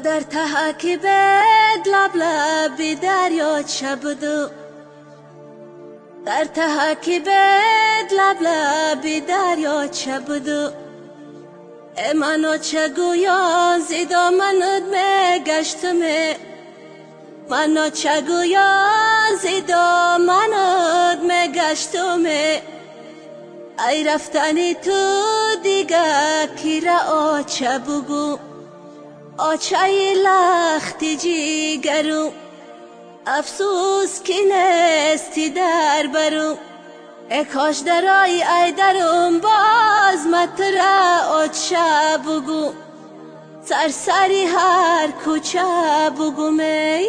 дар таҳаки бед лаб лаби дарёча буду, дар таҳаки бед лаб лаби дарёча буду. Э маноча гӯён зи доманат мегаштаме, маноча гӯён зи доманат мегаштаме. Ай рафтани ту дига кира оча бугӯ, очаи лахти ҷигару, афсӯс ки нести дар бару. Э кош дарои ай дарум боз матра оча бугӯ, сарсари ҳар кӯча бугӯ мей.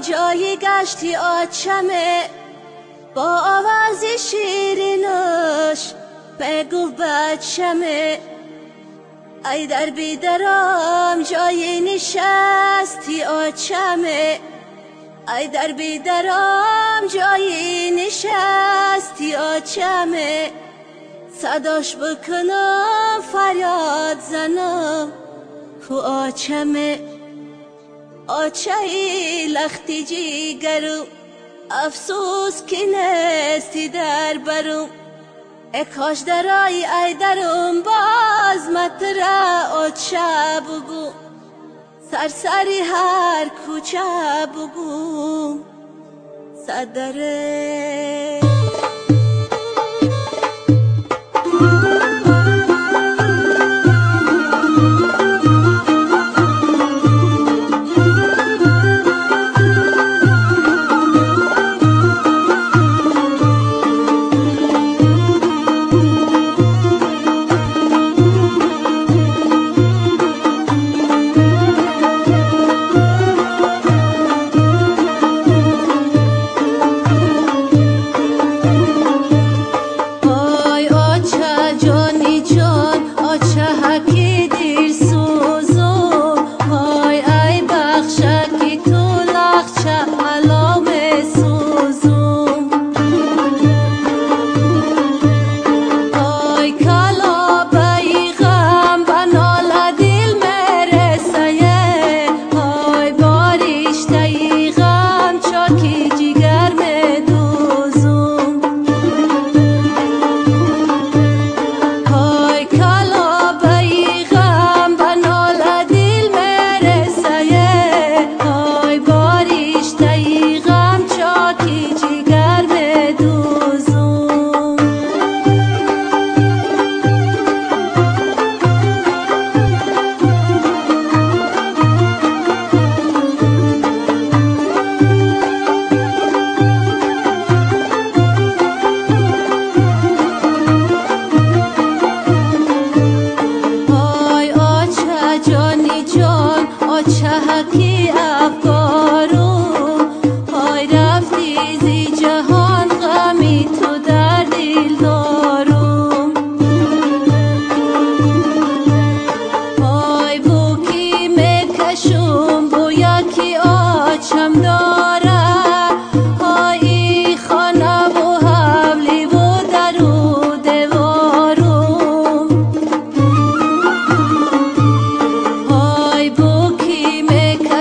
ҷои гашти очаме, бо овози ширинаш мегуфт бачаме. Ай дар бидарам ҷои нишасти очаме, ай дар бидарам ҷои нишасти очаме. Садош бикунам фарёд занам ку очаме, очаи лахти ҷигару, афсӯс ки нести дар бару. Э кош дарои ай дарум боз матра оча бугӯ, сарсари ҳар кӯча бугӯ садаре.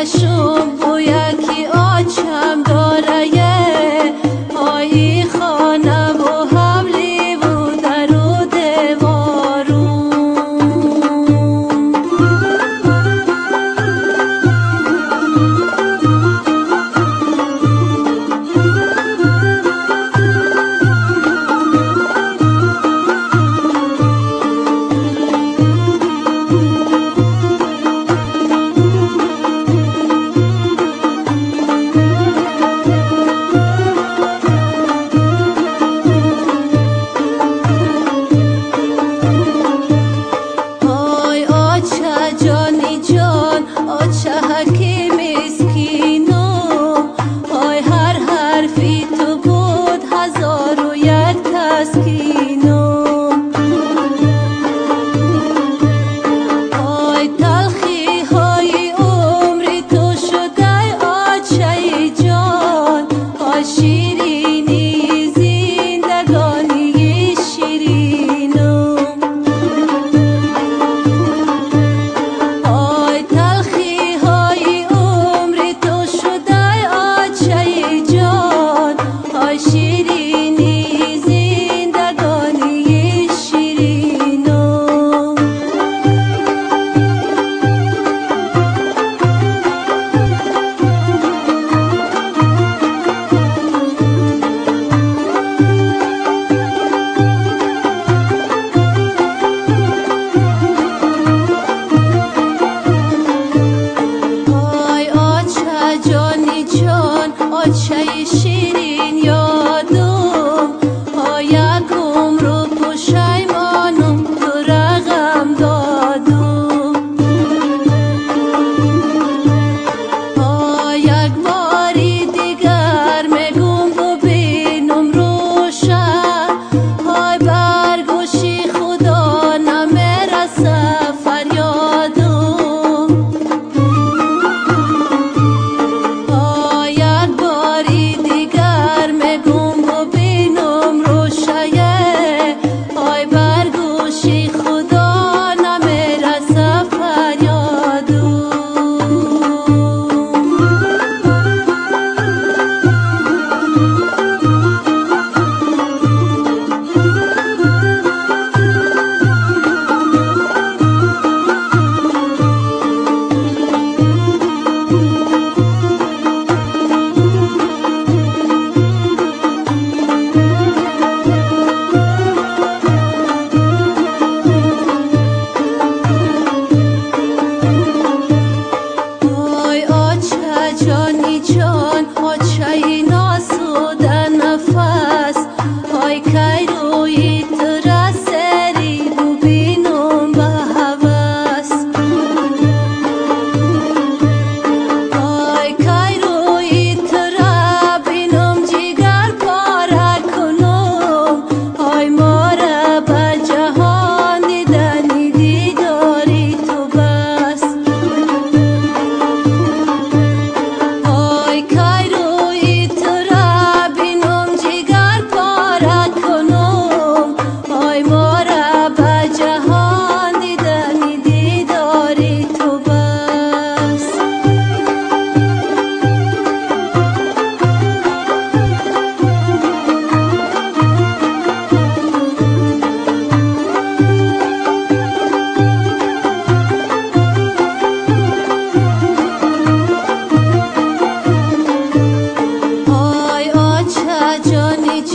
Show.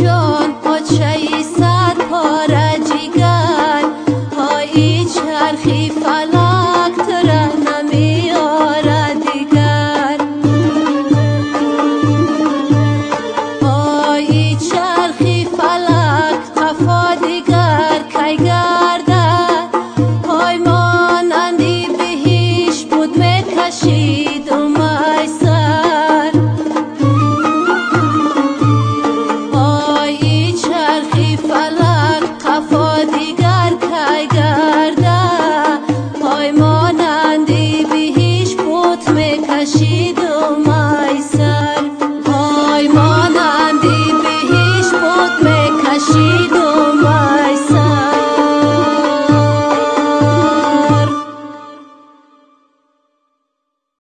Ҷон, почаи сад пора ҷигар, ҳои чархи фалак.